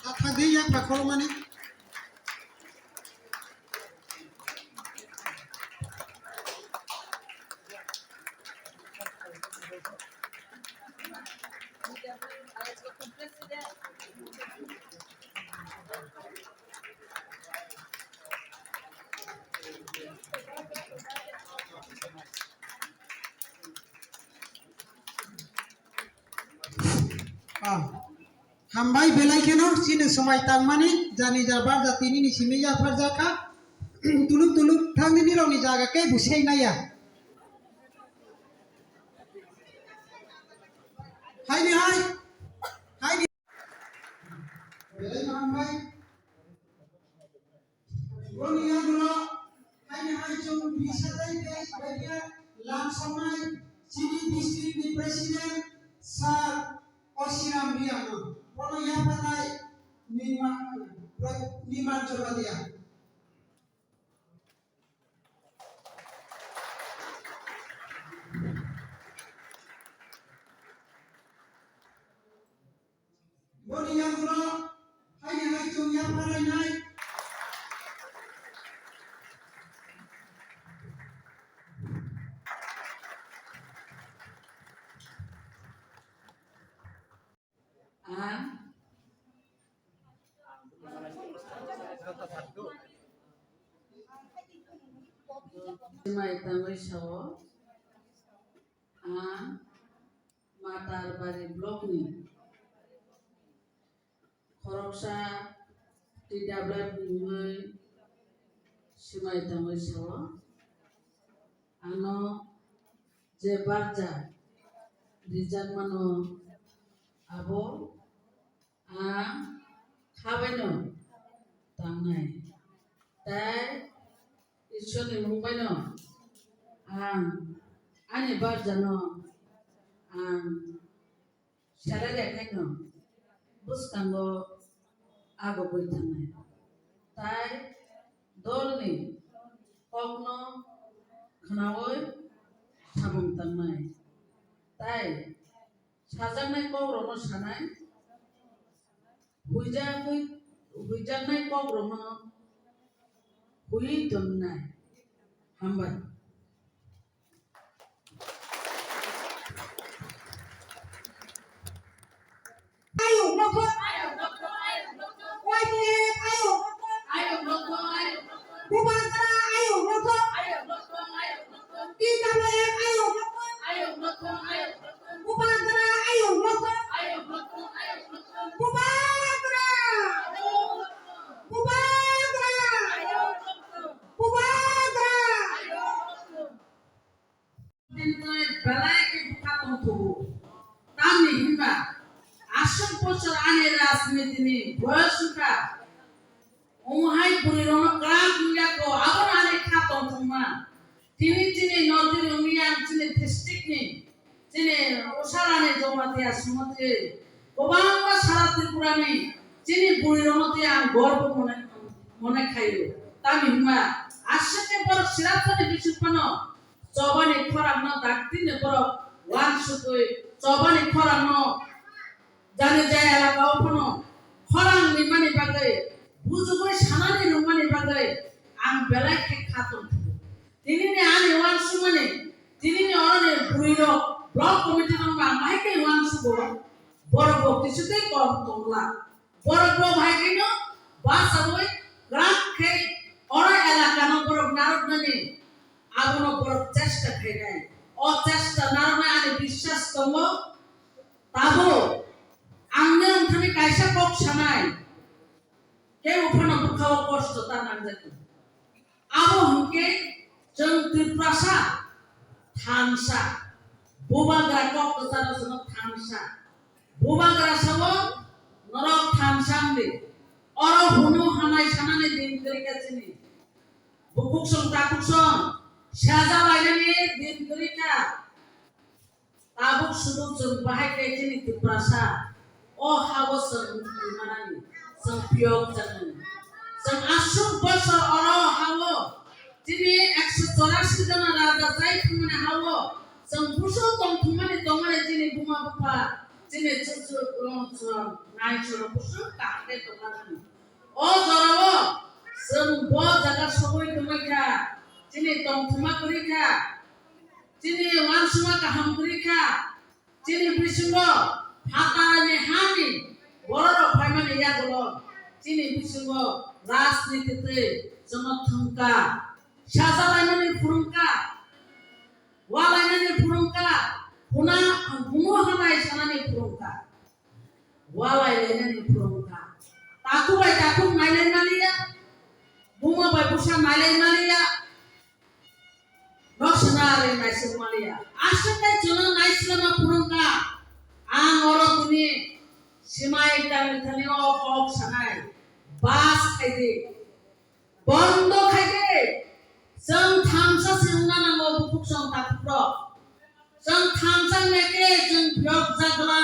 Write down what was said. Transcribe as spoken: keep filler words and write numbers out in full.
Athagwi yak ba khorokmani. Ah, hambai belai kheno chini swmai tangmani, jani ja bar jatini ni simi yapharjakha. Tuluk tuluk thangni nirokni jaga khe busai naya. Haini hai. Haini. Belai no hambai. Boni yagulo haini hai chwng bisadai tei badia lamsoknai chini district ni president sir Osiram Riang no. Bono yaphatai Nima, Nima Jobadia. Boni yagulo haini hai chwng yapharainai. Ang Mai tangwi sao, ang Matarbari block ni khoroksa T W F ni wngwi swmai tangwi sao, ano je barja rijak mano abo ang khabaino tangnai. Tai Ishwarni mung baino ang ani barjano ang selai lekhaino bwskango agogwi thangnai. Tai dolni kokno khnaui samung tangnai. Tai sajaknai kokrokno sanai, huijaknai, huijaknai kokrokno huiwi tonnai. Hambai. Ayuk nokhok. Y T F ayuk nokhok. Bubagra ayuk nokhok. T W F ayuk nokhok. Bubagra ayuk nokhok. Bubagra. Bubagra. Bubagra. Tini belai khe bwkha tongthogo. Tamni hinba aswk bosor ani rajniti ni boyos wngkha. Omo hai bwrwi rokno kwrak wngya kho, abono ani kha tongthokma. Tini chini notiri wngwi ang chini district ni, chini Usarani Jamatia Samati, kwbangma sara Tripura ni chini bwrwi rokno twi ang gorbo mone, mone khaio. Tamni hwnba aswk khe borok swrapjani bising phano chobani khorangno dakti ni borok uansugwi chobani khorangno jani jaya elaka o phano khorang rimani bagwi, bujugwi sanani rwmani bagwi ang belai khe kha tongthogo. Tinini ani uansukmani, tinini oroni bwrwirok block committee rok ba ang bahai khe uansugo, borok bo kisu tei kom tongla. Borok bo bahai kheno bachaui kwrak khe oro elakano borok narwknani abono borok chesta khainai. O chesta narwknai ani biswas tongo. Tabuk ang nwng thani kaisa kok sanai, kebo phano bwkha-o kosto ta nangjak. Abo hwnkhe chwng Tiprasa thansa, Bubagra kok kwcharo chwngno thansa. Bubagra sao norok thansa wngdi. Oro hunu hamai sanani din kwrwi kha chini. Bukhuk song takhuk song saja lainani din kwrwi kha. Tabuk sudu chwng bahai khe chini Tiprasa O ha-o chwng mukti manani, chwng phiyok jaknani. Chwng aswk bosor oro ha-o chini ekso chorasi jona raja chai thwngmani ha-o chwng busuk tong thwngmani tongmani chini buma bupha, chini chuchuk rong chwng nai chwng busuk kaham khe tongmani. O jorao chwng bo jaga sogwi tongwi kha, chini tongthoma kwrwi kha, chini uansukma kaham kwrwi kha, chini bisingo phatarni hani bororok phaimani yagulo chini bisingo rajniti twi chwngno thwngkha, sajalaimani phwrwngkha, ualainani phwrwngkha, huna hunu hamai sanani phwrwngkha. Walai lainani phwrwngkha. Takhuk bai takhuk nailai maliya. Buma bai bwsa nailai maliya. Noksana ari naisik maliya. Aswk khe chwngno naisilma phwrwngkha. Ang oro tini simai tangwi thani o kok sanai. Bas khaidi. Bondo khaidi. Chwng thamsa se wngna nango bukhuk chwng takhukrok. Chwng thamsa wngya khe chwng phiyok jakla.